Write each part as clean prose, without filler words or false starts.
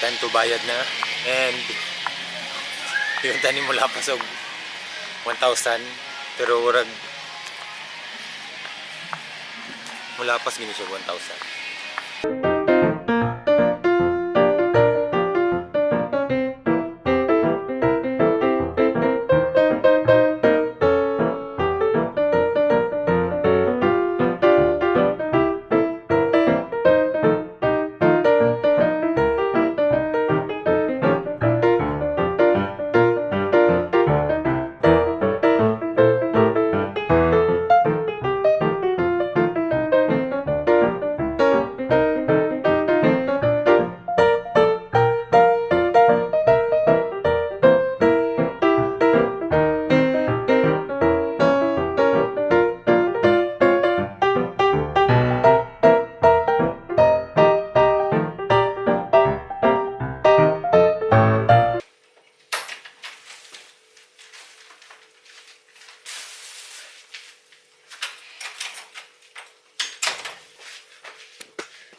Time to bayad na. And yung tani mo lapas og 1,000 pero murag mulapas gini siya 1,000.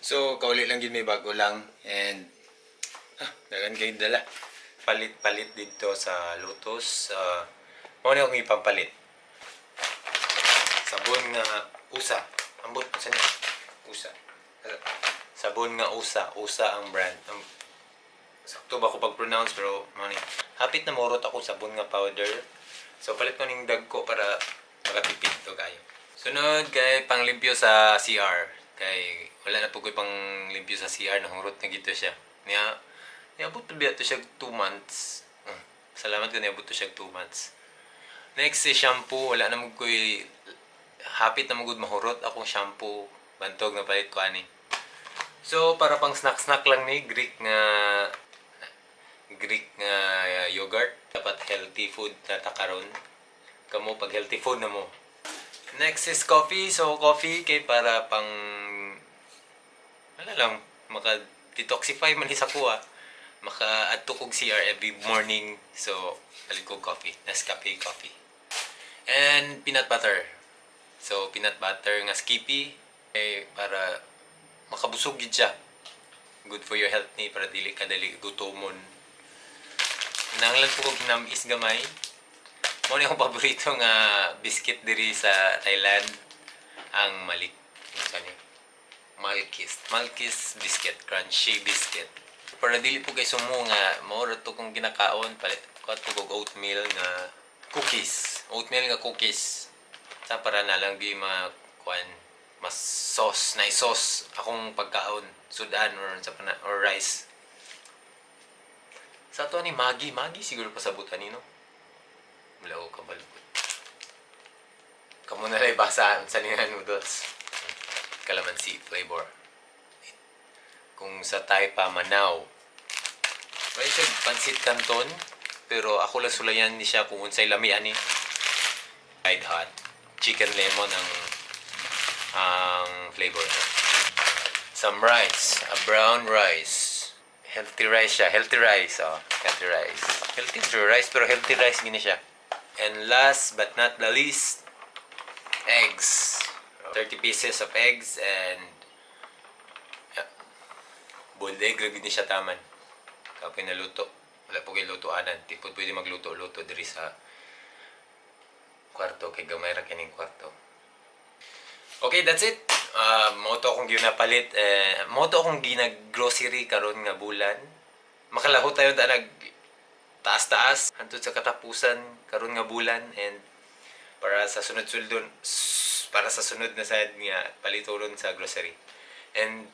So, kauli lang gid, may bago lang and daghan kay dala. Palit-palit dito sa Lotus. Mao ni akong ipampalit. Sabon nga Usa. Ambot sa niya. Usa. Sabon nga Usa. Usa ang brand. Sakto ba ko pag-pronounce, pero mao ni. Hapit na morot ako sabon nga powder. So palit ko ning dagko para makatipid to kayo. Sunod kay panglimpyo sa CR. Kay wala na po ko'y panglimpyo sa CR, nahurot na gito siya. Niya, niabot pa biya to siya 2 months. Salamat ko niabot to siya 2 months. Next is shampoo. Wala na mo ko'y hapit na mo gud mahurot akong shampoo. Bantog na palit ko ani. So para pang snack-snack lang ni Greek nga yogurt. Dapat healthy food na ta karon. Kamo pag healthy food na mo. Next is coffee. So coffee kay para pang wala lang, maka-detoxify man ni sa kuha. Maka-adto kog CR every morning. So palit kog coffee, Nescafe coffee. And peanut butter. So peanut butter nga Skippy eh, para makabusog gid siya. Good for your health ni para dili ka dali gutomon. Nanglan po kog namis gamay. Mao ni akong paborito nga biscuit diri sa Thailand, ang Malik. Unsa ni? Malkist. Malkist biscuit, crunchy biscuit. Para dili po kay sumo nga mao ra to kong ginakaon, palit ko ato kog oatmeal nga cookies. Oatmeal nga cookies. Sa para na lang di ma kuan mas sauce, na sauce akong pagkaon, sudan or sa pana or rice. Sa ato ni Maggi, Maggi siguro pasabutan ni no. Wala ko kabalukot. Kamo na lang basa sa nila noodles. Calamansi flavor. Kung sa Thai pa, manaw. Pwede siya pansit canton, pero ako lang sulayan ni siya kung unsay lami ani. Fried hot. Chicken lemon ang flavor. Some rice, a brown rice. Healthy rice siya, healthy rice, oh, healthy rice. Healthy rice, pero healthy rice gini siya. And last but not the least, eggs. 30 pieces of eggs and yeah, boiled egg lagi ni siya taman. Kapoy naluto. Wala po kay lutoanan. Di po pwede magluto-luto diri sa kwarto kay gamay ra kining kwarto. Okay, that's it. Mao to akong ginapalit. Mao to akong ginag-grocery karon nga bulan. Makalaho tayo ta nag taas-taas hantod sa katapusan karon nga bulan and para sa sunod suldon, para sa sunod na sad nga palitoron sa grocery. And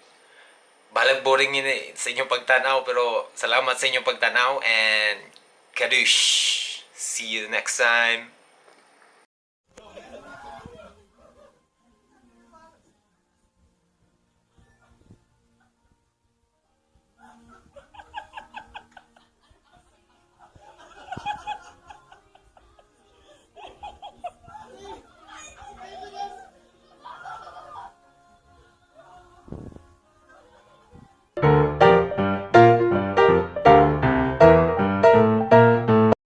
balag boring yun eh, sa inyong pagtanaw, pero salamat sa inyong pagtanaw and kadush. See you next time.